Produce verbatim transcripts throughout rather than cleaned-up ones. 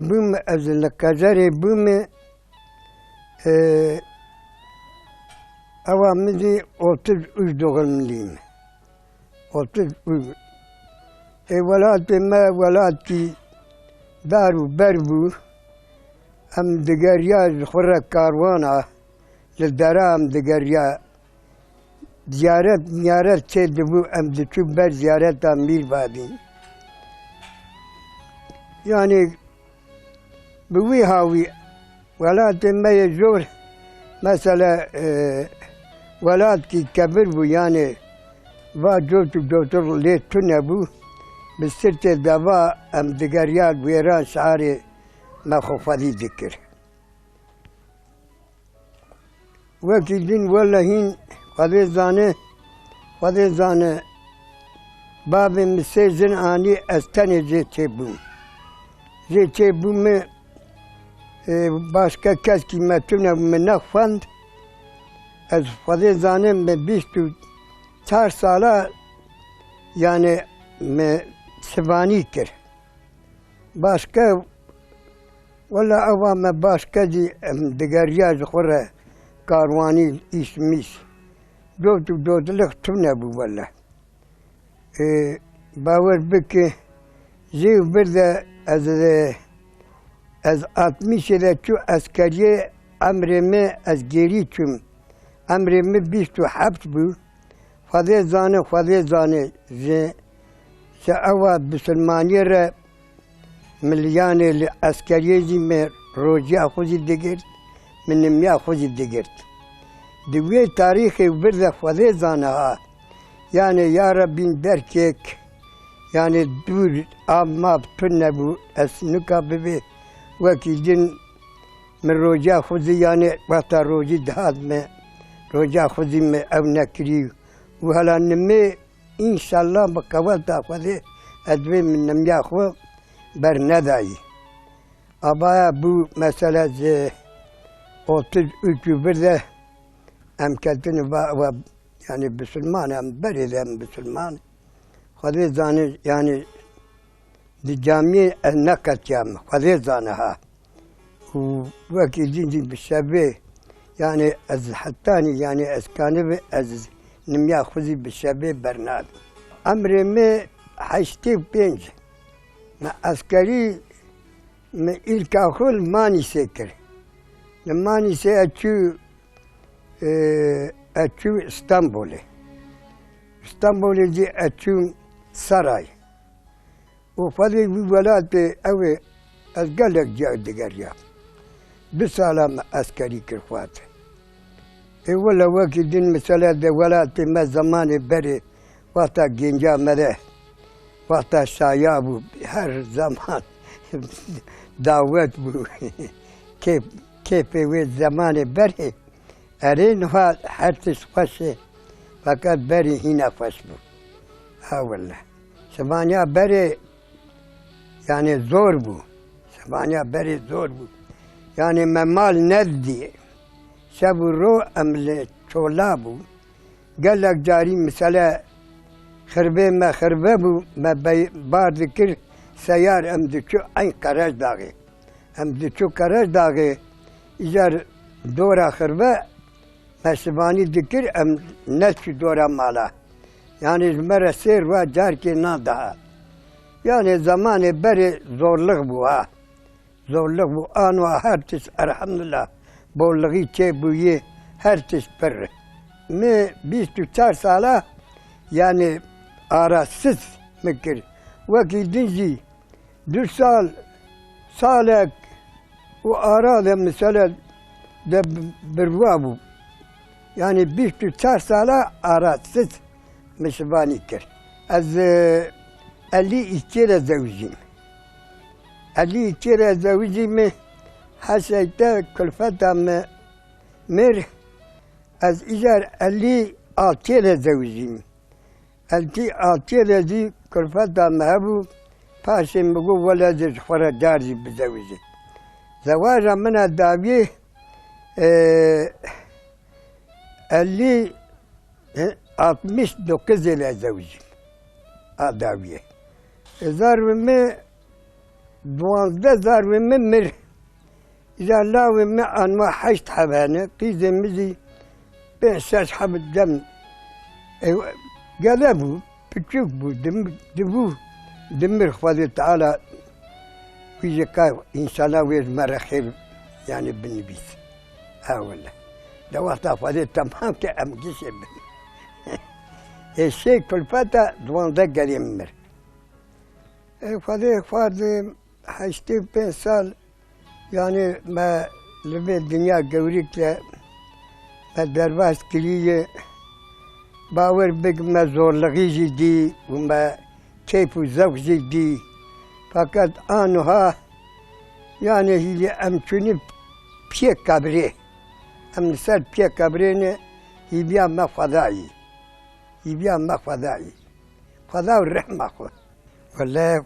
Bûm ez li Qezerê bûm, e, ewa min zî otuz üç doğumluyum. Otuz üç. Ê welatê me welatî dar û ber bû. Em digeriya ji xwe re karwana, li dera em digeriya. Ziyaret miyaret çê dibû, em diçûn ber ziyareta Mîr Babî. Yanî bi wî hawî welatê me yê jor, mesela, e, welatkî kebir bû, yanî va cot û cotir lê tune bû. Bi sirtê deva em digeriya wêran şarê me xwefadî dikir. Wekî din wele hîn Xwedê zane, Xwedê zane, babê min sê jin anî, ez tenê jê çêbûm. Jê çêbûm, e, başka keskî me tune min nexwend. Ez Xwedê zane min bîst û çar sala, yani, min sivanî kir. Başka, wela eva me başka jî em digeriya ji xwe re karwanî, îş mîş. Dot û dotlik tune bû wele. Ê, bawer bike, jê û bir de ez, ez altmışê de çû eskeriyê, emrê me ez gêrî çûm. Emrê me bîst û heft bû. Xwedê zane, Xwedê zane ji, ji ewa bisilmaniyê re min li yanê li eskeriyê jî min rojiya xwe jî digirt, min nimiya xwe jî digirt. Di wê tarîxê vir de Xwedê zane ha. Yanê ya Rebîn derkek, yanê dûr av mav tune bû, ez nika bibê wekî din min rojiya xwe zî, yanê wexta rojî dihat me, rojiya xwe zî me ew nekirî û hela nimê înşallah bi qeweta Xwedê ez vê min nimiya xwe bernedayî. Abaya bû mesela ji otuz üç û bir de em ketine va, va, yani bisilman em berê de em bisilman. Xwedê zane yani di camiyê ez neqetiyam, Xwedê zane ha. Û wekî din jî bi şevê, yani ez hetanî, yani ez kanibi, ez nimiya xwe zî bi şevê bernabim. Emrê me heştê û pênc. Me eskerî, me îlka xwe li Manîsê kir. Li Manîsê ez çû, e, ez çû Stenbolê. Stenbolê jî ez çûm Saray. Û xwedê wî welatê ew ê ez gelek cihê digeriya. Du sala me eskerî kir xwate. Ê wele wekî din misele de welatê me zemanê berê wexta gênca me de, wexta şaya bû, her zeman dawet bû. Kêf, kêfê wê zemanê berê. Erê niha her tişt xweş e, feqet berê hîna xweş bû. Ha wele. Şivaniya berê, yani zor bû. Şivaniya berê zor bû. Yani me mal nedidî. Şev û ro em li çola bû. Gelek carî misele xirvê me xirve bû, me bey-, bar dikir seyar em diçû eyn Qerejdaxê. Em diçû Qerejdaxê, îcar dora xirve, me şivanî dikir, em neçû dora mala. Yani ji me re sêr ve carkê nadihat. Yani zemanê berê zorlix bû ha. Zorlix bû. Ano her tişt elhamdulillah. Borlixî çêbûyê her tişt pir. Me bîst û çar sala yani arasız me kir. Wekî din jî du sal, salek û ara de misele de bi-, birwa bû. Yani bîst û çar sala arasız me şivanî kir. Ez, e, elî îkê re zewicîm. Elî îkê re zewicîm, heseyte kulfeta me mir, ez îcar elî altiyê re zewicîm. Eltî altiyê de zî kulfeta me hebû, paşê min got, wele ez ê ji xwe re car zî bizewicim. Zewaja min a dawiyê, e, elî, e, altmış dokuzê de zewicîm. A dawiyê. Hezar ve me Duwazdeh zarwê min mir. Îja lawê min anma heşt heb hene, qîzê min jî pênc şeş heb dem. Ew gele bû, piçûk bû, dim-, dibû, dimir Xwedê Teala wî ji ka înşallah wê ji me re xêr, yanî binivîs. Ha wele. De wexta Xwedê temam ke em gişê bin. Ê şê kulfeta duwazdeh gerê min mir. Ê Xwedê, Xwedê heştê û pênc sal, yanî me li vê dinya gewrîk de me derbas kiriye. Bawer bik me zorlixî jî dî û me keyf û zewq jî dî. Feqet a nuha, yanî hîvî em çûnî piyê qebrê. Em li ser piyê qebrê ne, hîviya me Xwedayî. Hîviya me Xwedayî. Xweda û rehma xwe. Wele,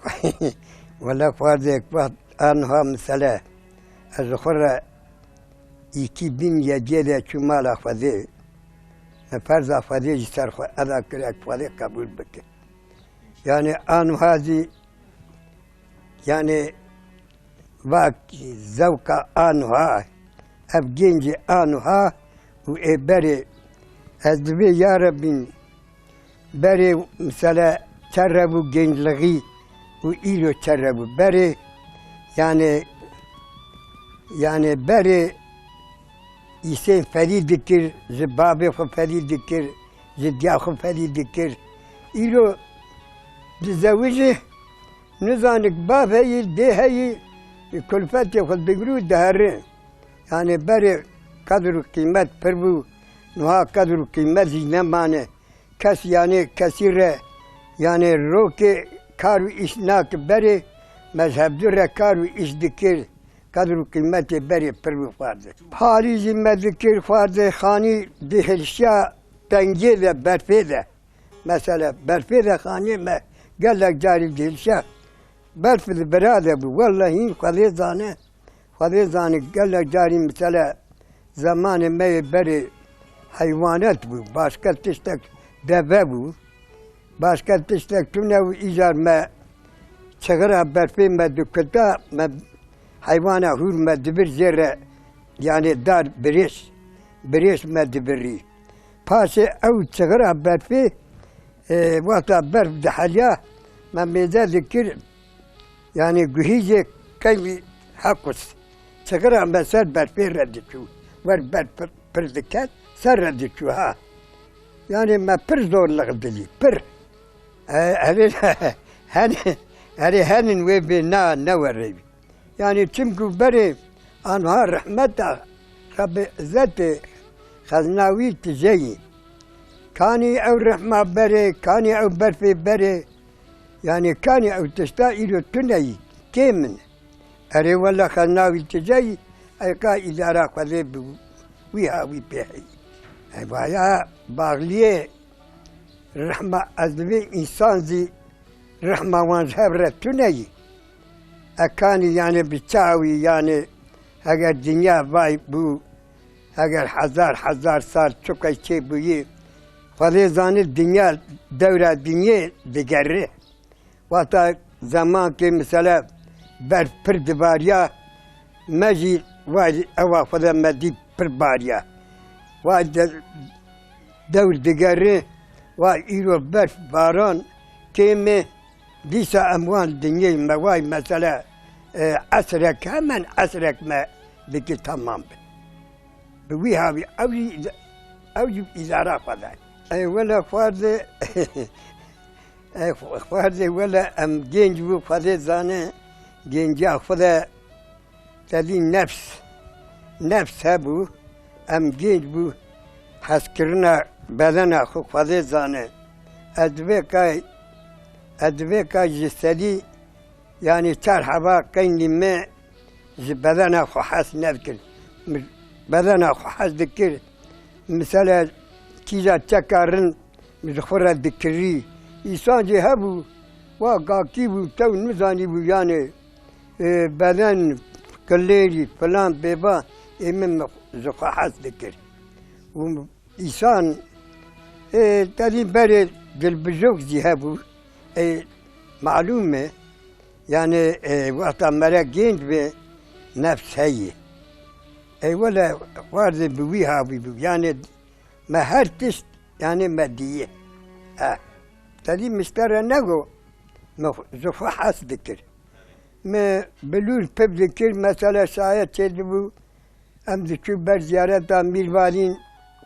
wele Xwedê, wext anha misele, ez ji xwe re îkî bin yediyê de çû mala Xwedê. Me ferza Xwedê ji ser xwe eda kir, ek Xwedê qebûl bike. Yanî anha zî, yanî vak zewqa anha, ev gencî anha û ê berê ez divê ya Rebîn Berê, misale, çerre bû genclixî û îro çerre bû. Berê, yanî, yanî berê îsên ferî dikir, ji bavê xwe ferî dikir, ji diya xwe ferî dikir. Îro dizewicî, nizanik bav heyî, dê heyî, kulfetê xwe digir û diherin. Yanî berê qedr û qîmet pir bû, niha qedr û qîmet jî nemane. Kes, yanî kesî re, yanî rokê kar û îş nake berê, mezhebdû re kar û îş dikir, qedr û qîmetê berê pir bû xwarzê. Parî jî me dikir xwarzê, xanî dihilşiya tengê de, berfê de. Mesela berfê de xanî me gelek carî dihilşiya. Berf li bira de bû. Wellehî Xwedê zane. Xwedê zanî gelek carî misele zemanê me yê berê heywanet bû. Başka tiştek deve bû. Başka tiştek tune û îcar me çixira berfê me dikuta, me heywana hûr me dibir jê re, yanî dar birêş, birêş me dibirî. Paşê ew çixira berfê, e, wexta berf diheliya, me mêze dikir, yanî guhîjê qeywî hequs. Çixira me ser berfê re diçû. Wer berf pir, pir diket, ser re diçû ha. Yanî me pir zor lixdilî, pir. E, erê, henê, erê henin wê bê na, ne werê. Yanî çimkû berê anha rehmeta Xebê Îzzetê xezna wî tije yî. Kanî ew rehma berê, kanî ew berfê berê, yanî kanî ew tişta îro tune yî, kêm in. Erê wele xezna wî tije yî, ey qa îdara Xwedê bi wî ha wî pê heyî. Ey vaya baxliyê Rehma ez divê însan zî rehma wan ji hev re tune yî. Ekanî yanî bi çawî yanî heger dinya vay bû, heger hezar hezar sal çi qey çêbûyî, Xwedê zanî dinya dewra dinyê digerî. Wexta zemankê misele berf pir dibariya, me jî vay ewa xwe de me dî pir bariya. Vay de, dewr digerî, vay îro berf baran kêm e, dîsa em wan dinyê me vay mesele, e, esrek hemen esrek me dikî temam be. Bi wî hawî ew jî, ew jî îdara xwe de. Ey wele xwardê, ey xwardê wele em genc bû, Xwedê zane, genciya xwe de tedî nefs, nefs hebû, em genc bû, hezkirina bedena xwe Xwedê zane. Ez divê kay, ez divê kay ji sedî Yanî çar heba qeynî me ji bedena xwe hez nedikir. Mi bedena xwe hez dikir. Misele kîja çeka rin ji xwe re dikirî. Îsan jî hebû, wa gakî bû, tew nizanîbû yanî, e, beden kilêrî filan bêba ê min ji xwe hez dikir. Û Îsan, ê, tevî berê dilbijok zî hebû. Ê, malûm e, Yani, e, wexta mere gênc be, nefs heye. Ey wele, xwarzê bi wî havî bû. Yani, me her tişt, yani, me diye. He. Tedî miştere nego, me xwe, ji xwe hes dikir. Me bilûr piv dikir, mesela şayet çêdibû, em diçû ber ziyareta Mîrvalîn,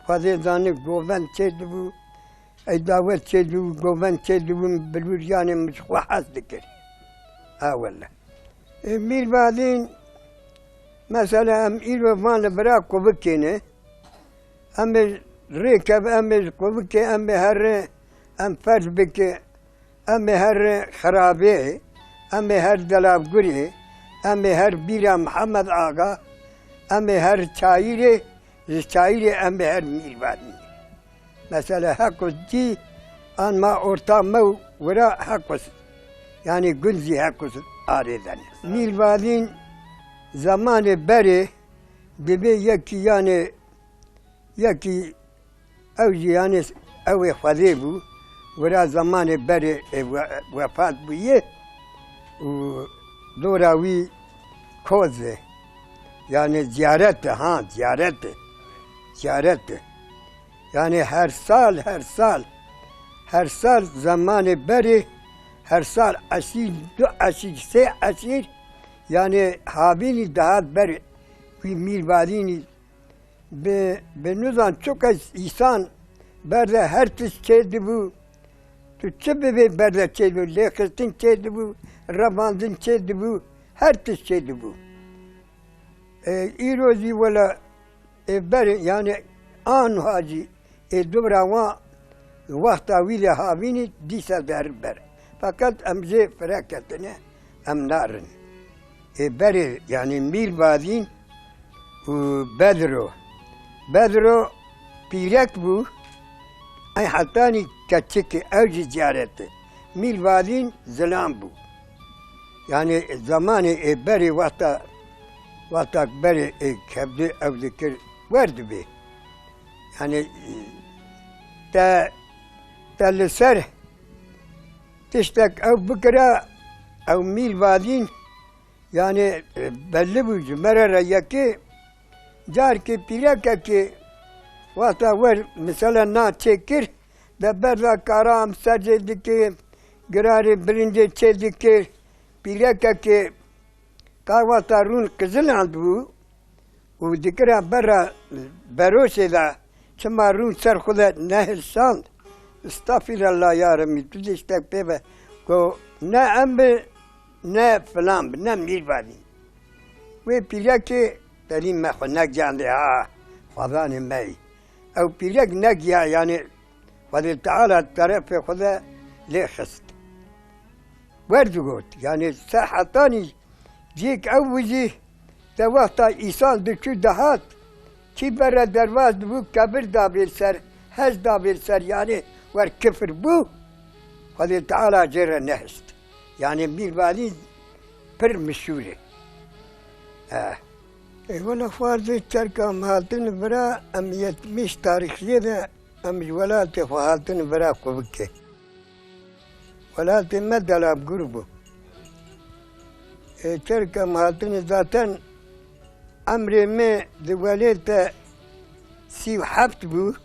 xwedê zanî govend çêdibû, ey dawet çêdibû, govend çêdibû, bilûr yani min ji xwe hez dikir. Ha wele. E, Mîrvalîn, mesela em îro van li vira quvikê ne, em ê rêkev, em ê ji quvikê, em ê herê, em ferz bike, em ê her Xirabê, em ê her Delavgurê, em ê her Bîra Mihemed Axa, em ê her Çayîrê, ji Çayîrê em ê her Mîrvanî. Mesela Hequs cî an ma orta me û wira Hequs, yani gund jî Hequs arê dene. Mîrvanîn zemanê berê dibê yekî yani yekî Ew jî, yanî, ew ê Xwedê bû, wira zemanê berê, e, we-, wefat bûye û dora wî koz e. Yanî ziyaret e, ha, ziyaret e. Ziyaret e. Yanî her sal, her sal, her sal zemanê berê, her sal eşîr, du eşîr, sê eşîr, yanî havînî dihat ber wî mîrvadînî. Bi, bi nizan çiqas îsan berde her tişt çêdibû. Tu çi bibê berde çêdibû, lêxistin çêdibû, revandin çêdibû, her tişt çêdibû. E, îro jî wela, e, ber, yani, anha jî, ê dubra wan wexta wî lê havînî dîsa der ber. Feqet em jê fire ketine, em narin. Ê berê, yanî Mîr Vadîn û Bedro. Bedro pîrek bû, ey hetanî keçik e, ew jî ziyaret e. Mîr Vadîn zilam bû. Yanî zemanê ê berê wexta, wexta berê ê kevdê ew dikir wer dibê. Yanî te, te li ser tiştek ew bikira, ew Mîr Vadîn, yanî, e, belli bû ji me re re yekê, carkê pîrekekê wexta wer misele na çêkir, de berda kara em ser jê dikir, girarê bilincê çê dikir, pîrekekê ka wexta rûn qizilan dibû, û dikira berra beroşê de çima rûn ser xwe de nehilsand? Estağfirullah ya Rebbi, tu dê ştek pê ve. Go, ne em bi, ne filan bi, ne mîr vadî. Wê pîrekê telî me xwe negiyandê ha, xwezanê me yî. Ew pîrek negiya, yanî Xwedê Teala terefê xwe de lê xist. Wer digot, yanî se hetanî cîk ew bijî, de wexta îsan diçû dihat, kî bere derbas dibû, kebir dabê li ser, hez dabê li ser, yanî wer kifir bû, Xwedê Teala jê re nehişt. Yanî Mîr Valî pir mişûr e. Eh. Ê wele xwarzê çerka em hatin vira, em yetmiş tarîxiyê de em ji welatê xwe hatin vira Quvikê. Welatê me Delabgur bû. Ê, çerka em hatine zaten emrê me di welêt de sî û heft bû.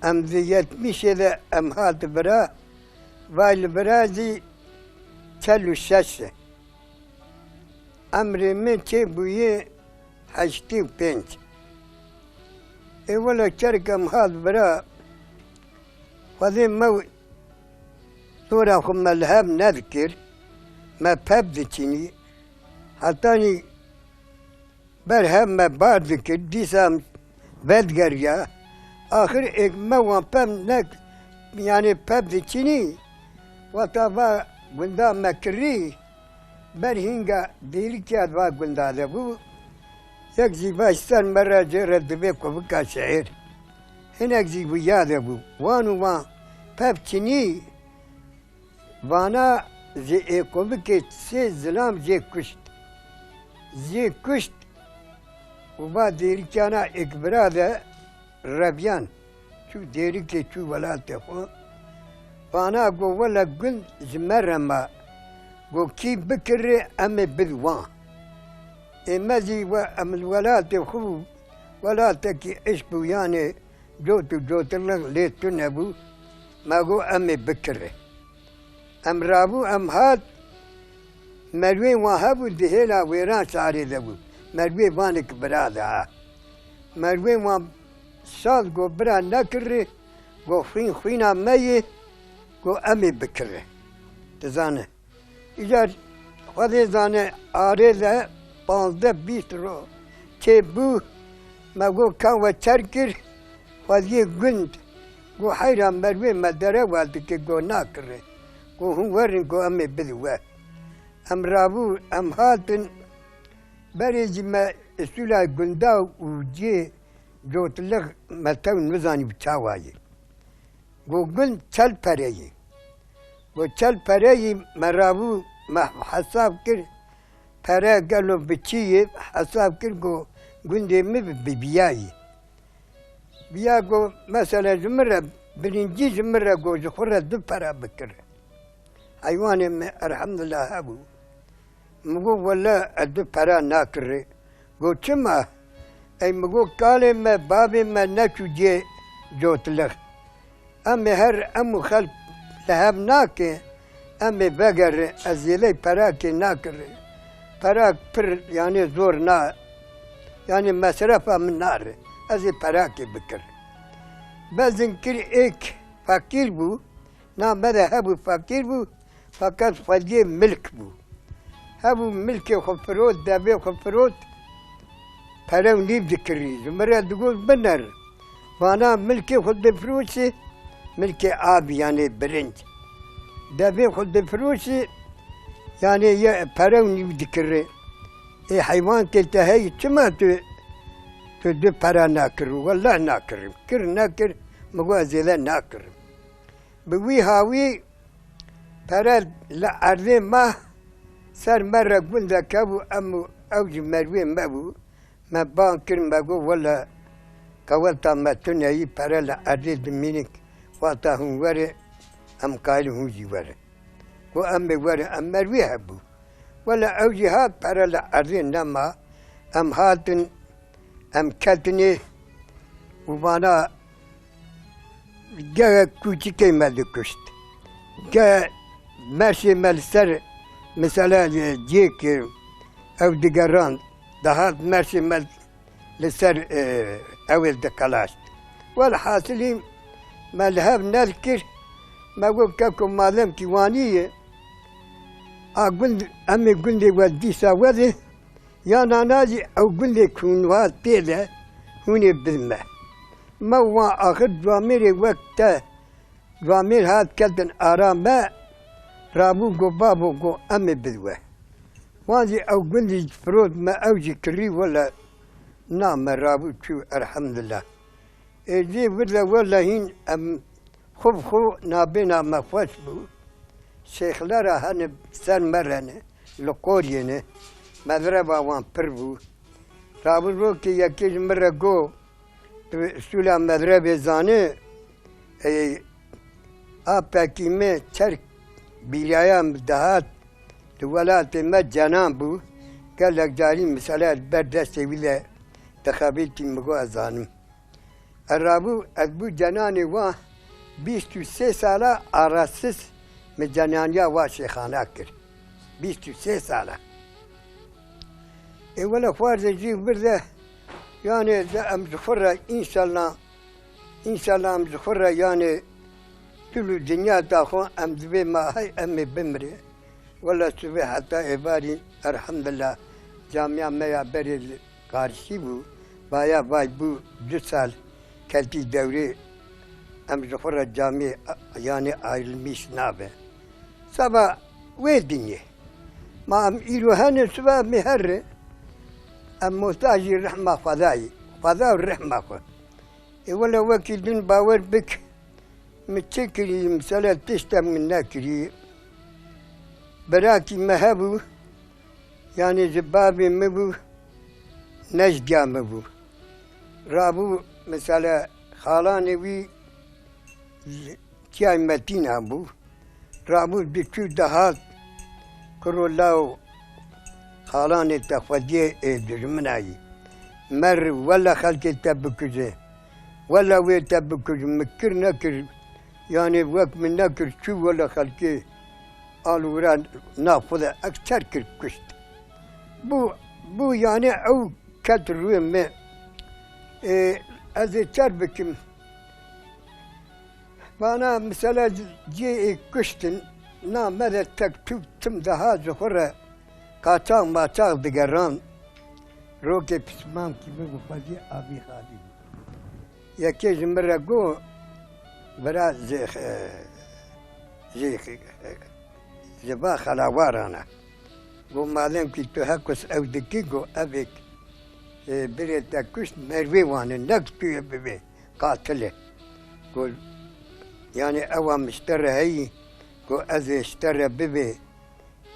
Em di yetmişê de em hat vira, vay li vira zî çel û şeş e. Emrê min çêbûye heştê û pênc. Ê wele çerek em hat vira, Xwedê me tora xwe me li hev nedikir, me pev diçînî, hetanî ber hev me bar dikir, dîsa em vedigeriya. Axir êk me wan pev nek, yanî pev diçînî, wexta va gunda me kirî, ber hînga dêrikê va gunda de bû. Yek jî va ji ser me re jê re dibê kovika şehîr. Hinek jî wiya de bû. Wan û wan pev çinî, vana ji ê kovikê sê zilam jê kuşt. Jê kuşt û va dêrikana êk bira de reviyan. Çû dêrikê çû welatê xwe. Vana go wele gund ji me re ma. Go kî bikirê em ê bid wan. Ê me zî we em li welatê xwe bû, welatekî îşq bû, yanê cot û cotilix lê tune bû. Me go em ê bikirê. Em rabû, em hat, merwê wan hebû, di hêla wêran şarê de bû. Merwê vanik bira de ha. Merwê wan şad go bira nekirê, go xwîn xwîna me yê, go em ê bikirê. Dizane. Îcar Xwedê zane arê de panzdeh bîst ro çê bû, me go ka we çer kir, xwediyê gund, go heyra merwê me dere we dike, go nakirê, go hûn werin, go em ê bidin we. Em rabû, em hatin, berê jî me îsûla gunda û cê cotilix me tew nizanî bi çawa yê. Go gund çel pereyî. Go çel pereyî me rabû, me hesab kir, pere gelo bi çi yê, hesab kir, go gundê min bi, bi biyayî. Biya go mesela ji min re, birincî ji min re go ji xwe re du pere bikir. Heywanê me elhamdulillah hebû. Min got, wele ez du pera nakirê. Got, çima? Ey min got, kalê me, bavê me neçû cê cotilix. Em ê her em û xelk li hev nake, em ê vegerin, ez zêdey perakê nakirim. Perak pir, yanê zor na, yanê mesrefa min nare. Ez ê perakê bikirim. Bezin kir êk feqîr bû, na me de hebû feqîr bû, Feqet xwediyê milk bû. Hebû milkê xwe firot, devê xwe firot, pere û nîv dikirî. Ji min re digot, biner. Vana milkê xwe difiroşî, milkê avî, yanê birinc. Devê xwe difiroşî, yanê ye pere û nîv dikirî. Ê heywankê te heyî, çima tu, tu du pere nakirî? Wellah nakirim. Kir nekir, min got ez zêde nakirim. Bi wî hawî pere li erdê me, ser me re gundek hebû, em û ew jî merwê me bû. Me bang kir, me got, wele qeweta me tune yî, pere li erdê dimînin, wexta hûn werê, em kailin hûn jî werin. Got, em ê werin, em merwê hebû. Wele ew jî hat, pere li erdê nema, em hatin, em ketinê û vana Geh kûçikê me dikuşt. Geh merşê me li ser, mesela, cêk, ew digeran, dihat merşê me li ser, e, ew ê diqelaşt. Welhasilî me li hev nedikir, me got, keko madem kî wanî ye, a gund, em ê gundê we dîsa wedin, Ya nana jî ew gundê ku hûn hat tê de hûn ê bidin me. Me wan axir camêrê wek te, camêr hat ketin ara me, rabû got, babo, got, em ê bid we. Wan jî ew gundî firot me, ew jî kirî, wele na me rabû çû, elhemdulillah. Êdî vir de wele hîn em xwe bi xwe nabêna me xweş bû. Şêxlera hene ser me re ne, li qoriyê ne. Medreba wan pir bû. Rabû rokê yekê ji min re got, tu sûla medrebê zanî, ê, apekî me çerk bîraya min dihat, di welatê me cenan bû. Gelek carî misale li ber destê wî de dixebitî, min got ez zanim. Ez rabû, ez bû cenanê wan, bîst û sê sala arastis min cenaniya wan şêxana kir. Bîst û sê sala. Ê wele xwarzê jî vir de, yanê de em ji xwe re înşallah, înşallah em ji xwe re yanê tu li dinya daxwe em divê ma hey em ê bimirê. Wele sibê heta êvarî, elhemdulillah, camiya me ya berê li qarşî bû, baya vay bû du sal ketî dewrê, em ji xwe re camiyê, yanê ayrılmış nabe. Seba wê dinyê. Ma em îro hene sibe em ê herre. Em muhtajî rehma Xwedayê. Xweda û rehma xwe. Ê wele wekî din bawer bik, min çi kirî, misale tişta min nekirî. Birakî me hebû, yanê ji bavê min bû, ne ji diya min bû. Rabû, misale xalanê wî, Çiyay Metîna bû. Rabû diçû dihat, Kuro law xalanê te xwediyê ê dijminayî. Mer wele xelkê te bikuje. Wele wê te bikuje. Min kir nekir. Yanê wek min nekir çû wele xelkê alûra navxwe de ekser kir kuşt. Bû, bû yanê ew ket rûyê me. Ê, ez ê çer bikim. Bana mesela cê ê kuştin, na me de tek tûk tim daha ji xwe re qaçax maçax digeran. Rokê pismamkî min got, xwedî avî xalî. Yekê ji min re got, bira ji, ji, ji va xelawaran e. Got, madem kî tu hekus ew dikî, got, evêk, e, birê te kuşt, mervê wan e, nek tu yê bibê qatilê. Got, yanî ewa min ji te re heyî, got, ez ê ji te re bibê,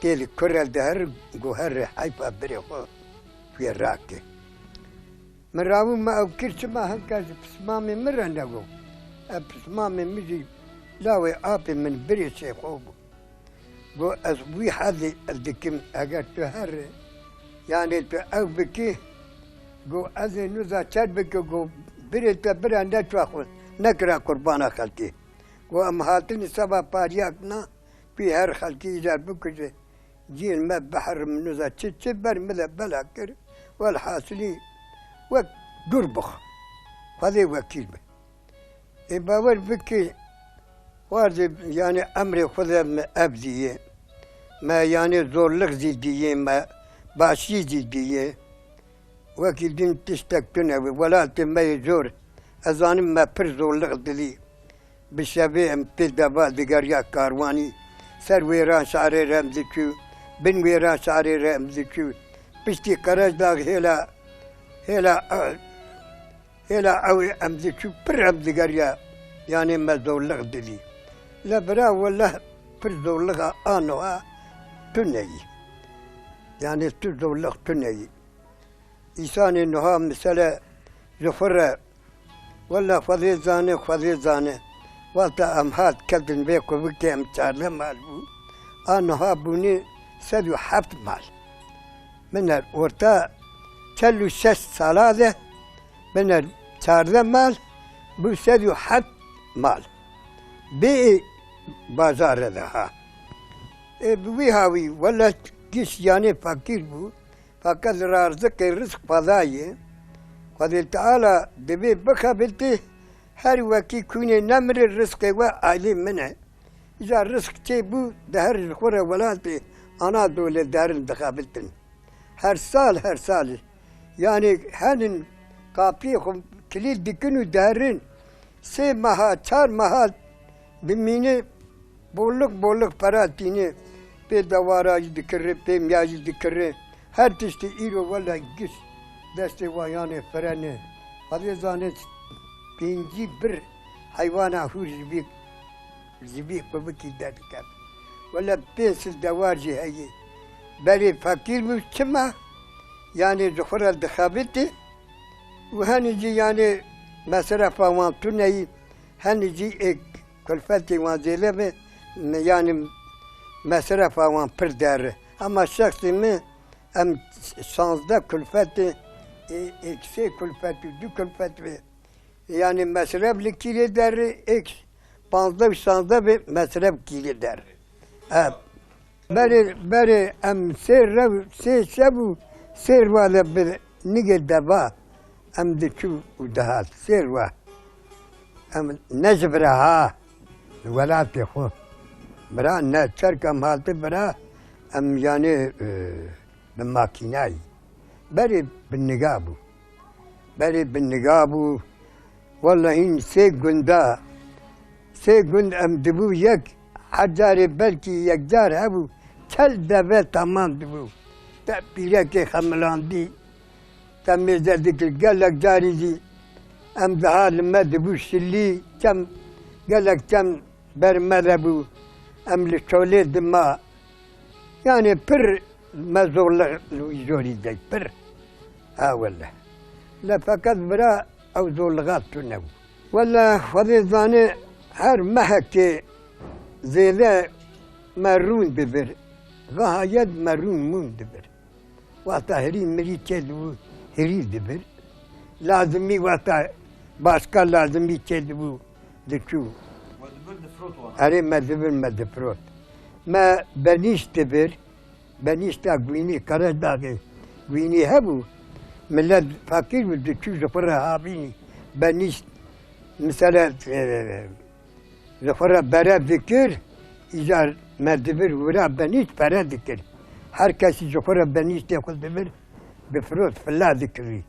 tê li kure diher, got, herê heyfa birê xwe tu yê rake. Min rabû me ew kir, çima hinka ji pismamê min re negot? Ev pismamê min jî lawê apê min birê çê xwe bû. Got, ez wî hezî dikim, eger tu herê, yanê tu ew bikî, got, ez ê nuza çer bike, got, birê te bira neçwa xwe, nekira qurbana xelkê. Got, em hatin seba pariyak na, pî her xelkî îcar bikuje. Ciyên me biherim nuza çi çi ber min de bela kir. Welhasilî wek gur bix. Xwedê wekîl be. Ê bawer bike, xwarzê, yanî emrê xwe de me ev diyê. Me yanî zorlix zî diyê, me başî zî diyê. Wekî din tiştek tune wê. Welatê me yê zor. Ez zanim me pir zorlix didî. Bi şevê em pê deva digeriya karwanî. Ser wêran şarê re em diçû. Bin wêran şarê re em diçû. Piştî Qerejdax hêla, hêla, hêla ew ê em diçû. Pir em digeriya. Yanê me zorlix didî. Le bira wele pir zorlixa a niha tune yî. Yanê tu zorlix tune yî. Îsanê niha misele ji xwe re, wela Xwedê zane, Xwedê zane. Wexta em hat ketin vê quvikê em çardeh mal bû. A niha bûne sed û heft mal. Biner orta çel û şeş sala de biner çardeh mal bû sed û heft mal. Bê bazare de ha. E, bi wî hawî wela giş yanê fakîr bû. Feqet li rizqê rizq xwedayê. Xwedê Teala divê bixebitî, her wekî kûnê nemire rizqê we aylê min e. Îca rizq çêbû, diher ji xwe re welatê Anadolê derin dixebitin. Her sal, her sal. Yanî henin kapiyê xwe kilît dikin û derin. Sê meha, çar meha dimîne, bolluk bolluk pera tîne. Pê dewara jî dikire, pê miya jî dikire. Her tiştî îro wele giş destê wa yanê firene. Xwedê zane pêncî bir heywana hûr ji vî, ji vî quvikî derdiket. Wele pênc sed dewar jî heye. Berê feqîr bû, çima? Yanê ji xwe re dixebitî. Û henî jî yanê mesrefa wan tune yî, henî jî ê kulfetê wan zêde be, me-, yanî mesrefa wan pir der e. Hema şexsê min, em şazdeh kulfetê, ê, êk sê kulfet û du kulfet be. Yanî mesref li kîrê der e, êk panzdeh û şazdeh be mesref kîrê der e. Ev. Berê, berê em sê rew, sê şev û sê rwa de bi nigê deva em diçû û dihat. Sê rwa. Em ne ji bira ha, li welatê xwe. Bira ne, çerk em hate bira, em yanê, e, bi makînayî. Berê bi niga bû. Berê bi niga bû. Wele hîn sê gunda, sê gund em dibû yek, her carê belkî yekcar hebû, çel deve temam dibû. Te pîrekê xemilandî, te mêze dikir, gelek carî jî em daha li me dibû şilî, çem, gelek çem ber me de bû, em li çolê dima. Yanî pir me zorlix li wî jorî dey, pir. Ha wele. Le feqet bira ew zorlixa tune bû. Wele Xwedê zane her mehekê zêde me rûn dibir. Gahayet merûn mûn dibir. Wexta hirî mirî çêdibû, hirî dibir. Lazimî wexta başka lazimî çêdibû, diçû. We dibir difirot wan. Erê me dibir me difirot. Me benîşt dibir. Benîşta Gwînî, Qereçdaxê Gwînî hebû. Millet feqîr bû, diçû ji xwe re havînî. Benîşt, misale, e, ji xwe re bere dikir, îcar me dibir wira benîşt pere dikir. Her kesî ji xwe re benîştê xwe dibir, difirot, fila dikirî.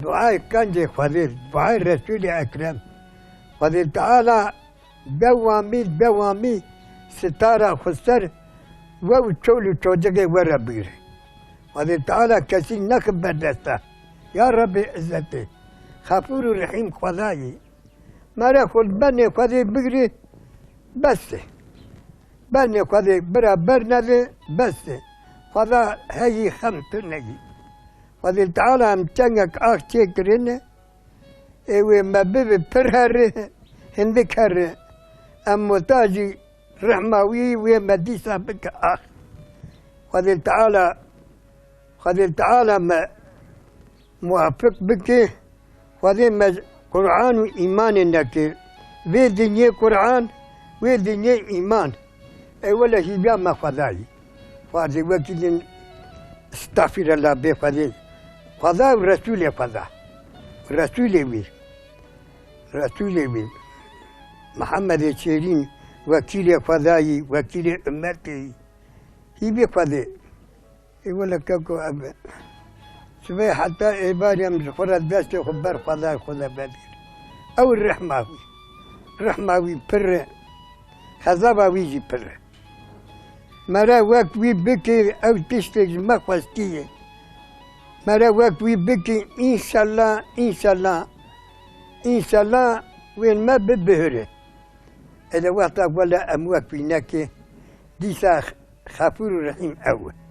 Duayê qencê Xwedê, duayê Resûlê Ekrem. Xwedê Teala dewamî, dewamî sitara xwe ser we û çol û çocixê we re bigire. Xwedê Teala kesî nexin berdesta. Ya Rebbê Îzzetê, Xefûr û Rehîm Xwedayî, mere xwe li benê Xwedê bigirî, bes e. Benê Xwedê bira bernede, bes e. Xweda heyî xem tu neyî. Xwedê Teala em çengek ax çêkirine, ê wê me bibe pir here, hindik here. Em muhtacî rehma wî, wê me dîsa bike ax. Xwedê Teala, Xwedê Teala me muwafiq bike, Xwedê me Qur'an û îmanê neke. Vê dinyê Qur'an, wê dinyê îman. Ey wele hîviya me Xwedayî. Xwedê wekî din estexfirullah bê Xwedê. Xweda û Resûlê Xweda. Resûlê wî. Resûlê wî. Mihemedê Şêrîn, wekîlê Xwedayî, wekîlê ummetê. Hîvî Xwedê. Ê wele keko ev e. Sibê heta êvarî em ji xwe re destê xwe ber Xwedayê xwe de vedikir. Ew rehma wî. Rehma wî pir e. Xezaba wî jî pir e. Mere wek wî bikî, ew tiştek ji me xwestiye. Mere wek wî bikî, înşallah, înşallah, înşallah wên me bibihire. Ê de wexta wele em wek wî nekê, dîsa Xefûr û Rehîm ew e.